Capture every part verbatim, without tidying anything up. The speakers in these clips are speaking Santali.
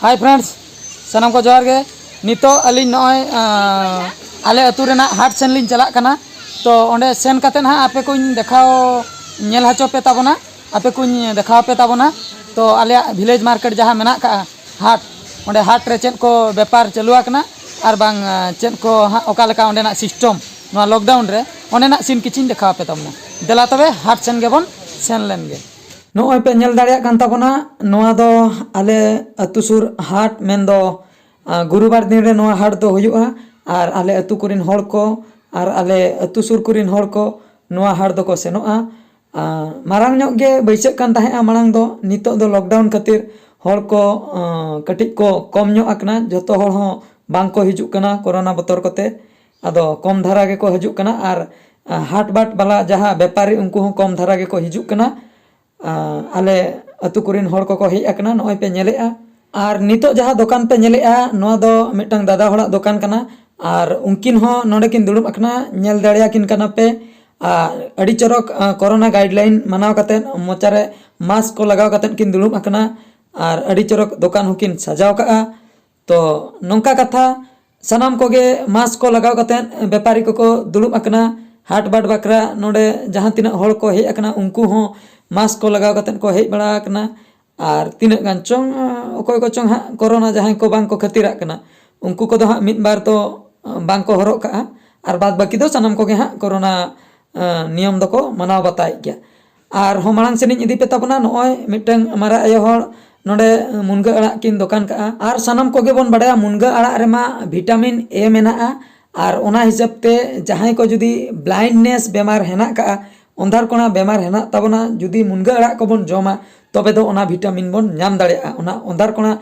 Hi friends, ᱥᱟᱱᱟᱢ ᱠᱚ ᱡᱚᱦᱟᱨ ᱜᱮ᱾ ᱱᱤᱛᱚᱜ ᱟᱹᱞᱤᱧ ᱱᱚᱜᱼᱚᱭ ᱟᱸ, ᱟᱞᱮ ᱟᱹᱛᱩ ᱨᱮᱱᱟᱜ ᱦᱟᱴ ᱥᱮᱱ ᱞᱤᱧ ᱪᱟᱞᱟᱜ ᱠᱟᱱᱟ᱾ ᱛᱚ ᱚᱸᱰᱮ ᱥᱮᱱ ᱠᱟᱛᱮᱫ ᱦᱟᱸᱜ ᱟᱯᱮ ᱠᱚᱧ ᱫᱮᱠᱷᱟᱣ ᱧᱮᱞ ᱦᱚᱪᱚ ᱯᱮ ᱛᱟᱵᱚᱱᱟ, ᱟᱯᱮ ᱠᱚᱧ ᱫᱮᱠᱷᱟᱣ ᱯᱮ ᱛᱟᱵᱚᱱᱟ᱾ ᱛᱚ ᱟᱞᱮᱭᱟᱜ ᱵᱷᱤᱞᱮᱡᱽ ᱢᱟᱨᱠᱮᱴ ᱡᱟᱦᱟᱸ ᱢᱮᱱᱟᱜ ᱠᱟᱜᱼᱟ ᱦᱟᱴ, ᱚᱸᱰᱮ ᱦᱟᱴ ᱨᱮ ᱪᱮᱫ ᱠᱚ ᱵᱮᱯᱟᱨ ᱪᱟᱹᱞᱩ ᱟᱠᱟᱱᱟ ᱟᱨ ᱵᱟᱝ ᱟᱸ, ᱪᱮᱫ ᱠᱚ ᱦᱟᱸᱜ ᱚᱠᱟ ᱞᱮᱠᱟ ᱚᱸᱰᱮᱱᱟᱜ ᱥᱤᱥᱴᱮᱢ ᱱᱚᱣᱟ ᱞᱚᱠᱰᱟᱣᱩᱱ ᱨᱮ, ᱚᱸᱰᱮᱱᱟᱜ ᱥᱤᱱ ᱠᱤᱪᱷᱤᱧ ᱫᱮᱠᱷᱟᱣ ᱯᱮ ᱛᱟᱵᱚᱱᱟ᱾ ᱫᱮᱞᱟ ᱛᱚᱵᱮ ᱦᱟᱴ ᱥᱮᱱ ᱜᱮᱵᱚᱱ ᱥᱮᱱ ᱞᱮᱱ ᱜᱮ᱾ ᱱᱚᱜᱼᱚᱭ ᱯᱮ ᱧᱮᱞ ᱫᱟᱲᱮᱭᱟᱜ ᱠᱟᱱ ᱛᱟᱵᱚᱱᱟ, ᱱᱚᱣᱟ ᱫᱚ ᱟᱞᱮ ᱟᱹᱛᱩ ᱥᱩᱨ ᱦᱟᱴ, ᱢᱮᱱᱫᱚ ᱟᱸ, ᱜᱩᱨᱩᱵᱟᱨ ᱫᱤᱱ ᱨᱮ ᱱᱚᱣᱟ ᱦᱟᱴ ᱫᱚ ᱦᱩᱭᱩᱜᱼᱟ᱾ ᱟᱨ ᱟᱞᱮ ᱟᱹᱛᱩ ᱠᱚᱨᱮᱱ ᱦᱚᱲ ᱠᱚ ᱟᱨ ᱟᱞᱮ ᱟᱹᱛᱩ ᱥᱩᱨ ᱠᱚᱨᱮᱱ ᱦᱚᱲ ᱠᱚ ᱱᱚᱣᱟ ᱦᱟᱴ ᱫᱚᱠᱚ ᱥᱮᱱᱚᱜᱼᱟ᱾ ᱟᱸ, ᱢᱟᱨᱟᱝ ᱧᱚᱜ ᱜᱮ ᱵᱟᱹᱭᱥᱟᱹᱜ ᱠᱟᱱ ᱛᱟᱦᱮᱸᱜᱼᱟ ᱢᱟᱲᱟᱝ ᱫᱚ᱾ ᱱᱤᱛᱚᱜ ᱫᱚ ᱞᱚᱠᱰᱟᱣᱩᱱ ᱠᱷᱟᱹᱛᱤᱨ ᱦᱚᱲ ᱠᱚ ᱟᱸ, ᱠᱟᱹᱴᱤᱡ ᱠᱚ ᱠᱚᱢ ᱧᱚᱜ ᱟᱠᱟᱱᱟ᱾ ᱡᱚᱛᱚ ᱦᱚᱲ ᱦᱚᱸ ᱵᱟᱝ ᱠᱚ ᱦᱤᱡᱩᱜ ᱠᱟᱱᱟ ᱠᱳᱨᱳᱱᱟ ᱵᱚᱛᱚᱨ ᱠᱚᱛᱮ᱾ ᱟᱫᱚ ᱠᱚᱢ ᱫᱷᱟᱨᱟ ᱜᱮᱠᱚ ᱦᱤᱡᱩᱜ ᱠᱟᱱᱟ᱾ ᱟᱨ ᱟᱸ, ᱦᱟᱴ ᱵᱟᱴ ᱵᱟᱞᱟ ᱡᱟᱦᱟᱸ ᱵᱮᱯᱟᱨᱤ, ᱩᱱᱠᱩ ᱦᱚᱸ ᱠᱚᱢ ᱫᱷᱟᱨᱟ ᱜᱮᱠᱚ ᱦᱤᱡᱩᱜ ᱠᱟᱱᱟ᱾ ᱟᱸ, ᱟᱞᱮ ᱟᱹᱛᱩ ᱠᱚᱨᱮᱱ ᱦᱚᱲ ᱠᱚᱠᱚ ᱦᱮᱡ ᱟᱠᱟᱱᱟ, ᱱᱚᱜᱼᱚᱭ ᱯᱮ ᱧᱮᱞᱮᱜᱼᱟ᱾ ᱟᱨ ᱱᱤᱛᱚᱜ ᱡᱟᱦᱟᱸ ᱫᱚᱠᱟᱱ ᱯᱮ ᱧᱮᱞᱮᱜᱼᱟ, ᱱᱚᱣᱟ ᱫᱚ ᱢᱤᱫᱴᱟᱝ ᱫᱟᱫᱟ ᱦᱚᱲᱟᱜ ᱫᱚᱠᱟᱱ ᱠᱟᱱᱟ᱾ ᱟᱨ ᱩᱱᱠᱤᱱ ᱦᱚᱸ ᱱᱚᱰᱮ ᱠᱤᱱ ᱫᱩᱲᱩᱵ ᱟᱠᱟᱱᱟ, ᱧᱮᱞ ᱫᱟᱲᱮᱭᱟᱠᱤᱱ ᱠᱟᱱᱟ ᱯᱮ᱾ ᱟᱨ ᱟᱹᱰᱤ ᱪᱚᱨᱚᱠ, ᱟᱸ, ᱠᱳᱨᱳᱱᱟ ᱜᱟᱭᱤᱰᱞᱟᱭᱤᱱ ᱢᱟᱱᱟᱣ ᱠᱟᱛᱮᱫ ᱢᱚᱪᱟᱨᱮ ᱢᱟᱥᱠ ᱠᱚ ᱞᱟᱜᱟᱣ ᱠᱟᱛᱮᱫ ᱠᱤᱱ ᱫᱩᱲᱩᱵ ᱟᱠᱟᱱᱟ᱾ ᱟᱨ ᱟᱹᱰᱤ ᱪᱚᱨᱚᱠ ᱫᱚᱠᱟᱱ ᱦᱚᱸᱠᱤᱱ ᱥᱟᱡᱟᱣ ᱠᱟᱜᱼᱟ᱾ ᱛᱚ ᱱᱚᱝᱠᱟ ᱠᱟᱛᱷᱟ, ᱥᱟᱱᱟᱢ ᱠᱚᱜᱮ ᱢᱟᱥᱠ ᱠᱚ ᱞᱟᱜᱟᱣ ᱠᱟᱛᱮᱫ ᱵᱮᱯᱟᱨᱤ ᱠᱚᱠᱚ ᱫᱩᱲᱩᱵ ᱟᱠᱟᱱᱟ᱾ ᱦᱟᱴ ᱵᱟᱴ ᱵᱟᱠᱷᱨᱟ ᱱᱚᱰᱮ ᱡᱟᱦᱟᱸ ᱛᱤᱱᱟᱹᱜ ᱦᱚᱲ ᱠᱚ ᱦᱮᱡ ᱟᱠᱟᱱᱟ, ᱩᱱᱠᱩ ᱦᱚᱸ ᱢᱟᱥᱠ ᱠᱚ ᱞᱟᱜᱟᱣ ᱠᱟᱛᱮᱫ ᱠᱚ ᱦᱮᱡ ᱵᱟᱲᱟ ᱟᱠᱟᱱᱟ᱾ ᱟᱨ ᱛᱤᱱᱟᱹᱜ ᱜᱟᱱ ᱪᱚᱝ, ᱚᱠᱚᱭ ᱠᱚᱪᱚᱝ ᱦᱟᱸᱜ ᱠᱳᱨᱳᱱᱟ ᱡᱟᱦᱟᱸᱭ ᱠᱚ ᱵᱟᱝ ᱠᱚ ᱠᱷᱟᱹᱛᱤᱨᱟᱜ ᱠᱟᱱᱟ, ᱩᱱᱠᱩ ᱠᱚᱫᱚ ᱦᱟᱸᱜ ᱢᱤᱫ ᱵᱟᱨ ᱫᱚ ᱵᱟᱝ ᱠᱚ ᱦᱚᱨᱚᱜ ᱠᱟᱜᱼᱟ᱾ ᱟᱨ ᱵᱟᱫ ᱵᱟᱹᱠᱤ ᱫᱚ ᱥᱟᱱᱟᱢ ᱠᱚᱜᱮ ᱦᱟᱸᱜ ᱠᱳᱨᱳᱱᱟ ᱟᱸ, ᱱᱤᱭᱚᱢ ᱫᱚᱠᱚ ᱢᱟᱱᱟᱣ ᱵᱟᱛᱟᱣᱮᱫ ᱜᱮᱭᱟ᱾ ᱟᱨᱦᱚᱸ ᱢᱟᱲᱟᱝ ᱥᱮᱱᱤᱧ ᱤᱫᱤ ᱯᱮ ᱛᱟᱵᱚᱱᱟ, ᱱᱚᱜᱼᱚᱭ ᱢᱤᱫᱴᱟᱝ ᱢᱟᱨᱟ ᱟᱭᱳ ᱦᱚᱲ ᱱᱚᱰᱮ ᱢᱩᱱᱜᱟᱹ ᱟᱲᱟᱜ ᱠᱤᱱ ᱫᱚᱠᱟᱱ ᱠᱟᱜᱼᱟ᱾ ᱟᱨ ᱥᱟᱱᱟᱢ ᱠᱚᱜᱮ ᱵᱚᱱ ᱵᱟᱲᱟᱭᱟ ᱢᱩᱱᱜᱟᱹ ᱟᱲᱟᱜ ᱨᱮᱢᱟ ᱵᱷᱤᱴᱟᱢᱤᱱ ᱮ ᱢᱮᱱᱟᱜᱼᱟ, ᱟᱨ ᱚᱱᱟ ᱦᱤᱥᱟᱹᱵ ᱛᱮ ᱡᱟᱦᱟᱸᱭ ᱠᱚ ᱡᱩᱫᱤ ᱵᱞᱟᱭᱤᱱᱰᱱᱮᱥ ᱵᱮᱢᱟᱨ ᱦᱮᱱᱟᱜ ᱠᱟᱜᱼᱟ, ᱚᱱᱫᱷᱟᱨ ᱠᱚᱬᱟ ᱵᱮᱢᱟᱨ ᱦᱮᱱᱟᱜ ᱛᱟᱵᱚᱱᱟ, ᱡᱩᱫᱤ ᱢᱩᱱᱜᱟᱹ ᱟᱲᱟᱜ ᱠᱚᱵᱚᱱ ᱡᱚᱢᱟ, ᱛᱚᱵᱮ ᱫᱚ ᱚᱱᱟ ᱵᱷᱤᱴᱟᱢᱤᱱ ᱵᱚᱱ ᱧᱟᱢ ᱫᱟᱲᱮᱭᱟᱜᱼᱟ, ᱚᱱᱟ ᱚᱱᱫᱷᱟᱨ ᱠᱚᱬᱟ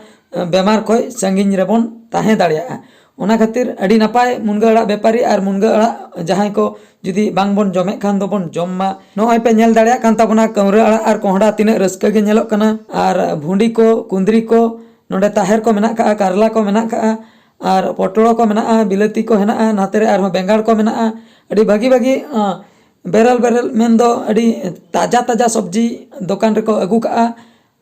ᱵᱮᱢᱟᱨ ᱠᱷᱚᱱ ᱥᱟᱺᱜᱤᱧ ᱨᱮᱵᱚᱱ ᱛᱟᱦᱮᱸ ᱫᱟᱲᱮᱭᱟᱜᱼᱟ᱾ ᱚᱱᱟ ᱠᱷᱟᱹᱛᱤᱨ ᱟᱹᱰᱤ ᱱᱟᱯᱟᱭ ᱢᱩᱱᱜᱟᱹ ᱟᱲᱟᱜ ᱵᱮᱯᱟᱨᱤ ᱟᱨ ᱢᱩᱱᱜᱟᱹ ᱟᱲᱟᱜ ᱡᱟᱦᱟᱸᱭ ᱠᱚ ᱡᱩᱫᱤ ᱵᱟᱝ ᱵᱚᱱ ᱡᱚᱢᱮᱫ ᱠᱷᱟᱱ ᱫᱚᱵᱚᱱ ᱡᱚᱢ ᱢᱟ᱾ ᱱᱚᱜᱼᱚᱭ ᱯᱮ ᱧᱮᱞ ᱫᱟᱲᱮᱭᱟᱜ ᱠᱟᱱ ᱛᱟᱵᱚᱱᱟ ᱠᱟᱹᱣᱨᱟᱹ ᱟᱲᱟᱜ ᱟᱨ ᱠᱚᱸᱦᱰᱟ ᱛᱤᱱᱟᱹᱜ ᱨᱟᱹᱥᱠᱟᱹ ᱜᱮ ᱧᱮᱞᱚᱜ ᱠᱟᱱᱟ᱾ ᱟᱨ ᱵᱷᱩᱸᱰᱤ ᱠᱚ, ᱠᱩᱸᱫᱽᱨᱤ ᱠᱚ, ᱱᱚᱰᱮ ᱛᱟᱦᱮᱨ ᱠᱚ ᱢᱮᱱᱟᱜ ᱠᱟᱜᱼᱟ, ᱠᱟᱨᱞᱟ ᱠᱚ ᱢᱮᱱᱟᱜ ᱠᱟᱜᱼᱟ, ᱟᱨ ᱯᱚᱴᱚᱲ ᱠᱚ ᱢᱮᱱᱟᱜᱼᱟ, ᱵᱤᱞᱟᱹᱛᱤ ᱠᱚ ᱦᱮᱱᱟᱜᱼᱟ, ᱱᱟᱛᱮ ᱨᱮ ᱟᱨᱦᱚᱸ ᱵᱮᱸᱜᱟᱲ ᱠᱚ ᱢᱮᱱᱟᱜᱼᱟ᱾ ᱟᱹᱰᱤ ᱵᱷᱟᱹᱜᱤ ᱵᱷᱟᱹᱜᱤ, ᱟᱸ, ᱵᱮᱨᱮᱞ ᱵᱮᱨᱮᱞ ᱢᱮᱱᱫᱚ ᱟᱹᱰᱤ ᱛᱟᱡᱟ ᱛᱟᱡᱟ ᱥᱚᱵᱽᱡᱤ ᱫᱚᱠᱟᱱ ᱨᱮᱠᱚ ᱟᱹᱜᱩ ᱠᱟᱜᱼᱟ᱾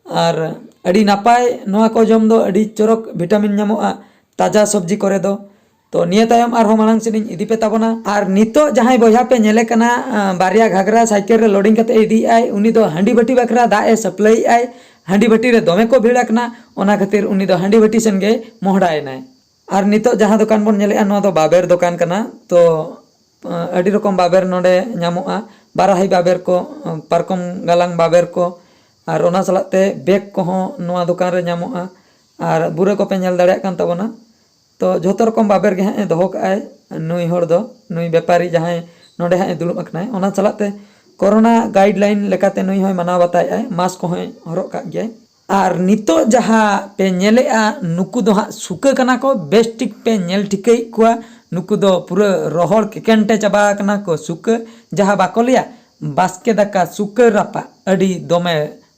ᱟᱨ ᱟᱹᱰᱤ ᱱᱟᱯᱟᱭ, ᱱᱚᱣᱟ ᱠᱚ ᱡᱚᱢ ᱫᱚ ᱟᱹᱰᱤ ᱪᱚᱨᱚᱠ ᱵᱷᱤᱴᱟᱢᱤᱱ ᱧᱟᱢᱚᱜᱼᱟ ᱛᱟᱡᱟ ᱥᱚᱵᱽᱡᱤ ᱠᱚᱨᱮ ᱫᱚ᱾ ᱛᱚ ᱱᱤᱭᱟᱹ ᱛᱟᱭᱚᱢ ᱟᱨᱦᱚᱸ ᱢᱟᱲᱟᱝ ᱥᱮᱫ ᱤᱧ ᱤᱫᱤ ᱯᱮ ᱛᱟᱵᱚᱱᱟ᱾ ᱟᱨ ᱱᱤᱛᱚᱜ ᱡᱟᱦᱟᱸᱭ ᱵᱚᱭᱦᱟ ᱯᱮ ᱧᱮᱞᱮ ᱠᱟᱱᱟ, ᱟᱸ, ᱵᱟᱨᱭᱟ ᱜᱷᱟᱜᱽᱨᱟ ᱥᱟᱭᱠᱮᱞ ᱨᱮ ᱞᱳᱰᱤᱝ ᱠᱟᱛᱮ ᱤᱫᱤᱭᱮᱫ ᱟᱭ, ᱩᱱᱤ ᱫᱚ ᱦᱟᱺᱰᱤ ᱵᱷᱟᱹᱴᱤ ᱵᱟᱠᱷᱨᱟ ᱫᱟᱜ ᱮ ᱥᱟᱯᱞᱟᱭᱮᱫ ᱟᱭ᱾ ᱦᱟᱺᱰᱤ ᱵᱷᱟᱹᱴᱤ ᱨᱮ ᱫᱚᱢᱮ ᱠᱚ ᱵᱷᱤᱲ ᱟᱠᱟᱱᱟ, ᱚᱱᱟ ᱠᱷᱟᱹᱛᱤᱨ ᱩᱱᱤ ᱫᱚ ᱦᱟᱺᱰᱤ ᱵᱷᱟᱹᱴᱤ ᱥᱮᱱ ᱜᱮ ᱢᱚᱦᱰᱟᱭᱮᱱᱟᱭ᱾ ᱟᱨ ᱱᱤᱛᱚᱜ ᱡᱟᱦᱟᱸ ᱫᱚᱠᱟᱱ ᱵᱚᱱ ᱧᱮᱞᱮᱜᱼᱟ, ᱱᱚᱣᱟ ᱫᱚ ᱵᱟᱵᱮᱨ ᱫᱚᱠᱟᱱ ᱠᱟᱱᱟ᱾ ᱛᱚ ᱟᱹᱰᱤ ᱨᱚᱠᱚᱢ ᱵᱟᱵᱮᱨ ᱱᱚᱰᱮ ᱧᱟᱢᱚᱜᱼᱟ, ᱵᱟᱨᱟᱦᱤ ᱵᱟᱵᱮᱨ ᱠᱚ, ᱯᱟᱨᱠᱚᱢ ᱜᱟᱞᱟᱝ ᱵᱟᱵᱮᱨ ᱠᱚ, ᱟᱨ ᱚᱱᱟ ᱥᱟᱞᱟᱜ ᱛᱮ ᱵᱮᱜᱽ ᱠᱚᱦᱚᱸ ᱱᱚᱣᱟ ᱫᱚᱠᱟᱱ ᱨᱮ ᱧᱟᱢᱚᱜᱼᱟ᱾ ᱟᱨ ᱵᱩᱨᱟᱹ ᱠᱚᱯᱮ ᱧᱮᱞ ᱫᱟᱲᱮᱭᱟᱜ ᱠᱟᱱ ᱛᱟᱵᱚᱱᱟ᱾ ᱛᱚ ᱡᱷᱚᱛᱚ ᱨᱚᱠᱚᱢ ᱵᱟᱵᱮᱨ ᱜᱮ ᱦᱟᱸᱜ ᱮ ᱫᱚᱦᱚ ᱠᱟᱜᱼᱟᱭ ᱱᱩᱭ ᱦᱚᱲ ᱫᱚ, ᱱᱩᱭ ᱵᱮᱯᱟᱨᱤ ᱡᱟᱦᱟᱸᱭ ᱱᱚᱰᱮ ᱦᱟᱸᱜ ᱮ ᱫᱩᱲᱩᱵ ᱟᱠᱟᱱᱟᱭ᱾ ᱚᱱᱟ ᱥᱟᱞᱟᱜ ᱛᱮ ᱠᱳᱨᱳᱱᱟ ᱜᱟᱭᱤᱰ ᱞᱟᱭᱤᱱ ᱞᱮᱠᱟᱛᱮ ᱱᱩᱭ ᱦᱚᱸᱭ ᱢᱟᱱᱟᱣ ᱵᱟᱛᱟᱣᱮᱫᱼᱟᱭ, ᱢᱟᱥᱠ ᱠᱚᱦᱚᱸᱭ ᱦᱚᱨᱚᱜ ᱠᱟᱜ ᱜᱮᱭᱟᱭ᱾ ᱟᱨ ᱱᱤᱛᱚᱜ ᱡᱟᱦᱟᱸ ᱯᱮ ᱧᱮᱞᱮᱜᱼᱟ, ᱱᱩᱠᱩ ᱫᱚ ᱦᱟᱸᱜ ᱥᱩᱠᱟᱹ ᱠᱟᱱᱟ ᱠᱚ, ᱵᱮᱥ ᱴᱷᱤᱠ ᱯᱮ ᱧᱮᱞ ᱴᱷᱤᱠᱟᱹᱭᱮᱫ ᱠᱚᱣᱟ᱾ ᱱᱩᱠᱩ ᱫᱚ ᱯᱩᱨᱟᱹ ᱨᱚᱦᱚᱲ ᱠᱮᱠᱮᱱᱴᱮ ᱪᱟᱵᱟ ᱟᱠᱟᱱᱟ ᱠᱚ ᱥᱩᱠᱟᱹ, ᱡᱟᱦᱟᱸ ᱵᱟᱠᱚ ᱞᱟᱹᱭᱟ ᱵᱟᱥᱠᱮ ᱫᱟᱠᱟ ᱥᱩᱠᱟᱹ ᱨᱟᱯᱟᱜ, ᱟᱹᱰᱤ ᱫᱚᱢᱮ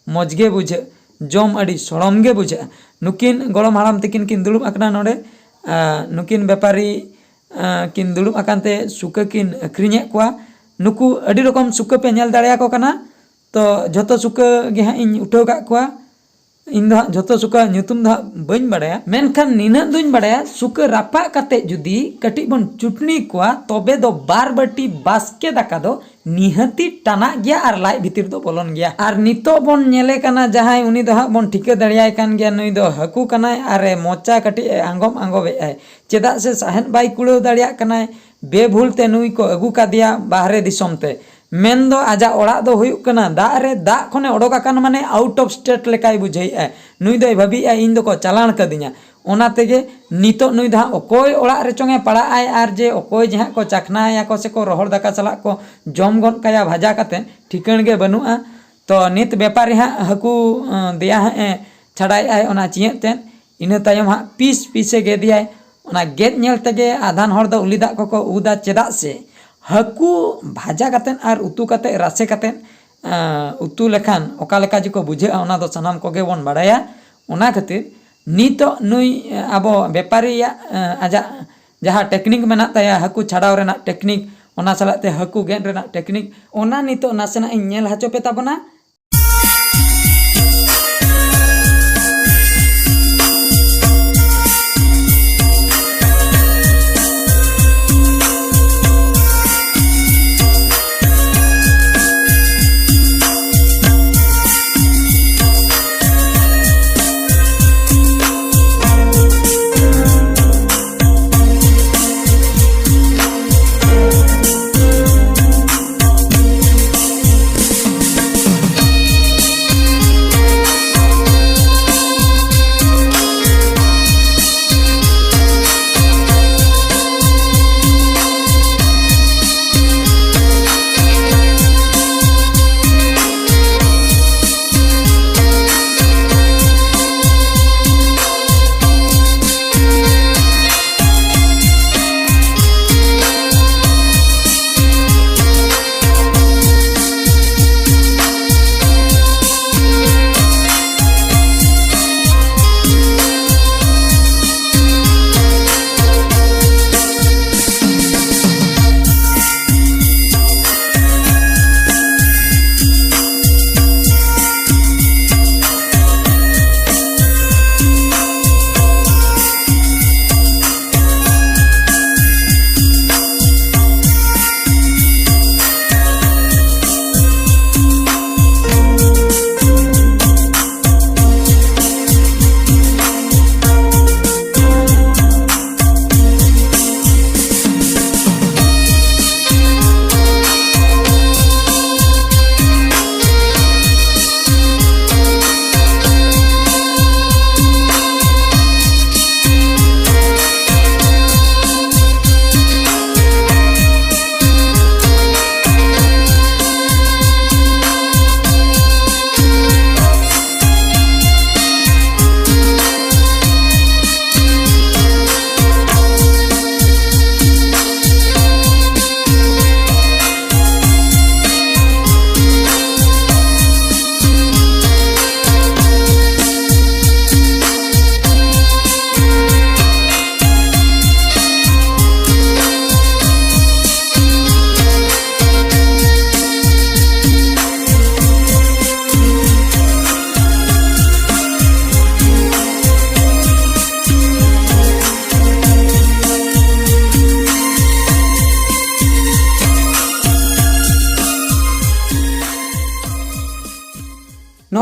ᱢᱚᱡᱽ ᱜᱮ ᱵᱩᱡᱷᱟᱹᱜ, ᱡᱚᱢ ᱟᱹᱰᱤ ᱥᱚᱲᱚᱢ ᱜᱮ ᱵᱩᱡᱷᱟᱹᱜᱼᱟ᱾ ᱱᱩᱠᱤᱱ ᱜᱚᱲᱚᱢ ᱦᱟᱲᱟᱢ ᱛᱟᱹᱠᱤᱱ ᱠᱤᱱ ᱫᱩᱲᱩᱵ ᱟᱠᱟᱱᱟ ᱱᱚᱰᱮ᱾ ᱟᱨ ᱱᱩᱠᱤᱱ ᱵᱮᱯᱟᱨᱤ, ᱟᱨ ᱠᱤᱱ ᱫᱩᱲᱩᱵ ᱟᱠᱟᱱ ᱛᱮ ᱥᱩᱠᱟᱹ ᱠᱤᱱ ᱟᱹᱠᱷᱨᱤᱧᱮᱫ ᱠᱚᱣᱟ᱾ ᱱᱩᱠᱩ ᱟᱹᱰᱤ ᱨᱚᱠᱚᱢ ᱥᱩᱠᱟᱹ ᱯᱮ ᱧᱮᱞ ᱫᱟᱲᱮᱭᱟᱠᱚ ᱠᱟᱱᱟ᱾ ᱛᱚ ᱡᱷᱚᱛᱚ ᱥᱩᱠᱟᱹ ᱜᱮ ᱦᱟᱸᱜ ᱤᱧ ᱩᱴᱷᱟᱹᱣ ᱠᱟᱜ ᱠᱚᱣᱟ᱾ ᱤᱧ ᱫᱚ ᱦᱟᱸᱜ ᱡᱷᱚᱛᱚ ᱥᱩᱠᱟᱹ ᱧᱩᱛᱩᱢ ᱫᱚ ᱦᱟᱸᱜ ᱵᱟᱹᱧ ᱵᱟᱲᱟᱭᱟ, ᱢᱮᱱᱠᱷᱟᱱ ᱱᱤᱱᱟᱹᱜ ᱫᱚᱧ ᱵᱟᱲᱟᱭᱟ, ᱥᱩᱠᱟᱹ ᱨᱟᱯᱟᱜ ᱠᱟᱛᱮ ᱡᱩᱫᱤ ᱠᱟᱹᱴᱤᱡ ᱵᱚᱱ ᱪᱩᱴᱱᱤ ᱠᱚᱣᱟ, ᱛᱚᱵᱮ ᱫᱚ ᱵᱟᱨ ᱵᱟᱹᱴᱤ ᱵᱟᱥᱠᱮ ᱫᱟᱠᱟ ᱫᱚ ᱱᱤᱦᱟᱹᱛᱤ ᱴᱟᱱᱟᱜ ᱜᱮᱭᱟ ᱟᱨ ᱞᱟᱡ ᱵᱷᱤᱛᱤᱨ ᱫᱚ ᱵᱚᱞᱚᱱ ᱜᱮᱭᱟ᱾ ᱟᱨ ᱱᱤᱛᱚᱜ ᱵᱚᱱ ᱧᱮᱞᱮ ᱠᱟᱱᱟ ᱡᱟᱦᱟᱸᱭ, ᱩᱱᱤ ᱫᱚ ᱦᱟᱸᱜ ᱵᱚᱱ ᱴᱷᱤᱠᱟᱹ ᱫᱟᱲᱮᱭᱟᱭ ᱠᱟᱱ ᱜᱮᱭᱟ, ᱱᱩᱭ ᱫᱚ ᱦᱟᱹᱠᱩ ᱠᱟᱱᱟᱭ ᱟᱨ ᱮ ᱢᱚᱪᱟ ᱠᱟᱹᱴᱤᱡ ᱮ ᱟᱸᱜᱚᱵ ᱟᱸᱜᱚᱵᱮᱫ ᱟᱭ, ᱪᱮᱫᱟᱜ ᱥᱮ ᱥᱟᱦᱮᱫ ᱵᱟᱭ ᱠᱩᱲᱟᱹᱣ ᱫᱟᱲᱮᱭᱟᱜ ᱠᱟᱱᱟᱭ᱾ ᱵᱮᱵᱷᱩᱞ ᱛᱮ ᱱᱩᱭ ᱠᱚ ᱟᱹᱜᱩ ᱠᱟᱫᱮᱭᱟ ᱵᱟᱦᱨᱮ ᱫᱤᱥᱚᱢ ᱛᱮ, ᱢᱮᱱᱫᱚ ᱟᱡᱟᱜ ᱚᱲᱟᱜ ᱫᱚ ᱦᱩᱭᱩᱜ ᱠᱟᱱᱟ ᱫᱟᱜ ᱨᱮ, ᱫᱟᱜ ᱠᱷᱚᱱᱮ ᱚᱰᱚᱠ ᱟᱠᱟᱱ ᱢᱟᱱᱮ out of state ᱞᱮᱠᱟᱭ ᱵᱩᱡᱷᱟᱹᱣᱮᱫᱼᱟ᱾ ᱱᱩᱭ ᱫᱚᱭ ᱵᱷᱟᱹᱵᱤᱭᱮᱫᱼᱟ ᱤᱧ ᱫᱚᱠᱚ ᱪᱟᱞᱟᱱ ᱠᱟᱹᱫᱤᱧᱟ᱾ ᱚᱱᱟ ᱛᱮᱜᱮ ᱱᱤᱛᱚᱜ ᱱᱩᱭ ᱫᱚ ᱦᱟᱸᱜ ᱚᱠᱚᱭ ᱚᱲᱟᱜ ᱨᱮᱪᱚᱝ ᱮ ᱯᱟᱲᱟᱜ ᱟᱭ ᱟᱨ ᱡᱮ ᱚᱠᱚᱭ ᱡᱮ ᱦᱟᱸᱜ ᱠᱚ ᱪᱟᱠᱷᱱᱟᱭᱟ ᱠᱚ ᱥᱮ ᱠᱚ ᱨᱚᱦᱚᱲ ᱫᱟᱠᱟ ᱥᱟᱞᱟᱜ ᱠᱚ ᱡᱚᱢ ᱜᱚᱫ ᱠᱟᱭᱟ ᱵᱷᱟᱡᱟ ᱠᱟᱛᱮ, ᱴᱷᱤᱠᱟᱹᱬ ᱜᱮ ᱵᱟᱹᱱᱩᱜᱼᱟ᱾ ᱛᱚ ᱱᱤᱛ ᱵᱮᱯᱟᱨᱤ ᱦᱟᱸᱜ ᱦᱟᱹᱠᱩ, ᱟᱸ, ᱫᱮᱭᱟ ᱦᱟᱸᱜ ᱮ ᱪᱷᱟᱰᱟᱭᱮᱫ ᱟᱭ ᱚᱱᱟ ᱪᱤᱭᱟᱹᱜ ᱛᱮ, ᱤᱱᱟᱹ ᱛᱟᱭᱚᱢ ᱦᱟᱸᱜ ᱯᱤᱥ ᱯᱤᱥᱮ ᱜᱮᱫᱮᱭᱟᱭ᱾ ᱚᱱᱟ ᱜᱮᱫ ᱧᱮᱞ ᱛᱮᱜᱮ ᱟᱫᱷᱟᱱ ᱦᱚᱲ ᱫᱚ ᱩᱞᱤ ᱫᱟᱜ ᱠᱚᱠᱚ ᱩᱫᱟ, ᱪᱮᱫᱟᱜ ᱥᱮ ᱦᱟᱹᱠᱩ ᱵᱷᱟᱡᱟ ᱠᱟᱛᱮᱫ ᱟᱨ ᱩᱛᱩ ᱠᱟᱛᱮᱫ, ᱨᱟᱥᱮ ᱠᱟᱛᱮᱫ, ᱟᱸ, ᱩᱛᱩ ᱞᱮᱠᱷᱟᱱ ᱚᱠᱟ ᱞᱮᱠᱟ ᱡᱮᱠᱚ ᱵᱩᱡᱷᱟᱹᱜᱼᱟ, ᱚᱱᱟ ᱫᱚ ᱥᱟᱱᱟᱢ ᱠᱚᱜᱮ ᱵᱚᱱ ᱵᱟᱲᱟᱭᱟ᱾ ᱚᱱᱟ ᱠᱷᱟᱹᱛᱤᱨ ᱱᱤᱛᱚᱜ ᱱᱩᱭ, ᱟᱵᱚ ᱵᱮᱯᱟᱨᱤᱭᱟᱜ, ᱟᱸ, ᱟᱡᱟᱜ ᱡᱟᱦᱟᱸ ᱴᱮᱠᱱᱤᱠ ᱢᱮᱱᱟᱜ ᱛᱟᱭᱟ, ᱦᱟᱹᱠᱩ ᱪᱷᱟᱰᱟᱣ ᱨᱮᱱᱟᱜ ᱴᱮᱠᱱᱤᱠ, ᱚᱱᱟ ᱥᱟᱞᱟᱜ ᱛᱮ ᱦᱟᱹᱠᱩ ᱜᱮᱫ ᱨᱮᱱᱟᱜ ᱴᱮᱠᱱᱤᱠ, ᱚᱱᱟ ᱱᱤᱛᱚᱜ ᱱᱟᱥᱮᱱᱟᱜ ᱤᱧ ᱧᱮᱞ ᱦᱚᱪᱚ ᱯᱮ ᱛᱟᱵᱚᱱᱟ᱾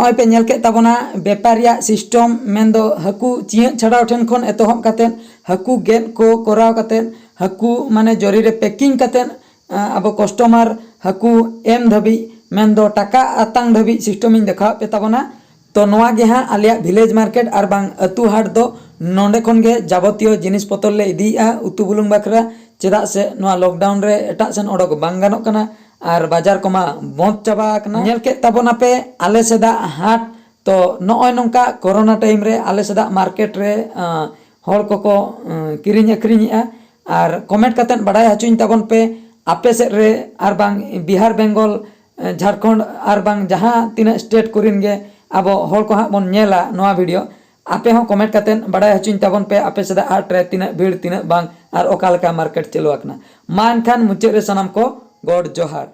ᱱᱚᱜᱼᱚᱭ ᱯᱮ ᱧᱮᱞ ᱠᱮᱫ ᱛᱟᱵᱚᱱᱟ ᱵᱮᱯᱟᱨ ᱨᱮᱭᱟᱜ ᱥᱤᱥᱴᱚᱢ, ᱢᱮᱱᱫᱚ ᱦᱟᱹᱠᱩ ᱪᱤᱭᱟᱹᱜ ᱪᱷᱟᱰᱟᱣ ᱴᱷᱮᱱ ᱠᱷᱚᱱ ᱮᱛᱚᱦᱚᱵ ᱠᱟᱛᱮᱫ, ᱦᱟᱹᱠᱩ ᱜᱮᱫ ᱠᱚ ᱠᱚᱨᱟᱣ ᱠᱟᱛᱮᱫ, ᱦᱟᱹᱠᱩ ᱢᱟᱱᱮ ᱡᱚᱨᱤ ᱨᱮ ᱯᱮᱠᱤᱝ ᱠᱟᱛᱮᱫ, ᱟᱵᱚ ᱠᱟᱥᱴᱚᱢᱟᱨ ᱦᱟᱹᱠᱩ ᱮᱢ ᱫᱷᱟᱹᱵᱤᱡ, ᱢᱮᱱᱫᱚ ᱴᱟᱠᱟ ᱟᱛᱟᱝ ᱫᱷᱟᱹᱵᱤᱡ ᱥᱤᱥᱴᱚᱢ ᱤᱧ ᱫᱮᱠᱷᱟᱣᱟᱫ ᱯᱮ ᱛᱟᱵᱚᱱᱟ᱾ ᱛᱚ ᱱᱚᱣᱟ ᱜᱮ ᱦᱟᱸᱜ ᱟᱞᱮᱭᱟᱜ ᱵᱷᱤᱞᱮᱡᱽ ᱢᱟᱨᱠᱮᱴ ᱟᱨ ᱵᱟᱝ ᱟᱹᱛᱩ ᱦᱟᱴ ᱫᱚ᱾ ᱱᱚᱰᱮ ᱠᱷᱚᱱ ᱜᱮ ᱡᱟᱵᱚᱛᱤᱭᱚ ᱡᱤᱱᱤᱥ ᱯᱚᱛᱚᱨ ᱞᱮ ᱤᱫᱤᱭᱮᱫᱼᱟ ᱩᱛᱩ ᱵᱩᱞᱩᱝ ᱵᱟᱠᱷᱨᱟ, ᱪᱮᱫᱟᱜ ᱥᱮ ᱱᱚᱣᱟ ᱞᱚᱠᱰᱟᱣᱩᱱ ᱨᱮ ᱮᱴᱟᱜ ᱥᱮᱱ ᱚᱰᱚᱠ ᱵᱟᱝ ᱜᱟᱱᱚᱜ ᱠᱟᱱᱟ ᱟᱨ ᱵᱟᱡᱟᱨ ᱠᱚᱢᱟ ᱵᱚᱸᱫᱽ ᱪᱟᱵᱟ ᱟᱠᱟᱱᱟ᱾ ᱧᱮᱞ ᱠᱮᱫ ᱛᱟᱵᱚᱱᱟᱯᱮ ᱟᱞᱮ ᱥᱮᱫᱟᱜ ᱦᱟᱴ᱾ ᱛᱚ ᱱᱚᱜᱼᱚᱭ ᱱᱚᱝᱠᱟ ᱠᱳᱨᱳᱱᱟ ᱴᱟᱭᱤᱢ ᱨᱮ ᱟᱞᱮ ᱥᱮᱫᱟᱜ ᱢᱟᱨᱠᱮᱴ ᱨᱮ ᱟᱸ, ᱦᱚᱲ ᱠᱚᱠᱚ ᱟᱸ, ᱠᱤᱨᱤᱧ ᱟᱹᱠᱷᱨᱤᱧᱮᱜᱼᱟ᱾ ᱟᱨ ᱠᱚᱢᱮᱱᱴ ᱠᱟᱛᱮᱫ ᱵᱟᱲᱟᱭ ᱦᱚᱪᱚᱧ ᱛᱟᱵᱚᱱ ᱯᱮ ᱟᱯᱮ ᱥᱮᱫ ᱨᱮ ᱟᱨ ᱵᱟᱝ ᱵᱤᱦᱟᱨ ᱵᱮᱝᱜᱚᱞ, ᱟᱸ, ᱡᱷᱟᱲᱠᱷᱚᱸᱰ ᱟᱨ ᱵᱟᱝ ᱡᱟᱦᱟᱸ ᱛᱤᱱᱟᱹᱜ ᱥᱴᱮᱴ ᱠᱚᱨᱮᱱ ᱜᱮ ᱟᱵᱚ ᱦᱚᱲ ᱠᱚ ᱦᱟᱸᱜ ᱵᱚᱱ ᱧᱮᱞᱟ ᱱᱚᱣᱟ ᱵᱷᱤᱰᱤᱭᱳ᱾ ᱟᱯᱮ ᱦᱚᱸ ᱠᱚᱢᱮᱱᱴ ᱠᱟᱛᱮᱫ ᱵᱟᱲᱟᱭ ᱦᱚᱪᱚᱧ ᱛᱟᱵᱚᱱ ᱯᱮ ᱟᱯᱮ ᱥᱮᱫᱟᱜ ᱦᱟᱴ ᱨᱮ ᱛᱤᱱᱟᱹᱜ ᱵᱷᱤᱲ, ᱛᱤᱱᱟᱹᱜ ᱵᱟᱝ ᱟᱨ ᱚᱠᱟ ᱞᱮᱠᱟ ᱢᱟᱨᱠᱮᱴ ᱪᱟᱹᱞᱩ ᱟᱠᱟᱱᱟ᱾ ᱢᱟ ᱮᱱᱠᱷᱟᱱ ᱢᱩᱪᱟᱹᱫ ᱨᱮ ᱥᱟᱱᱟᱢ ᱠᱚ ᱜᱚᱰ ᱡᱚᱦᱟᱨ᱾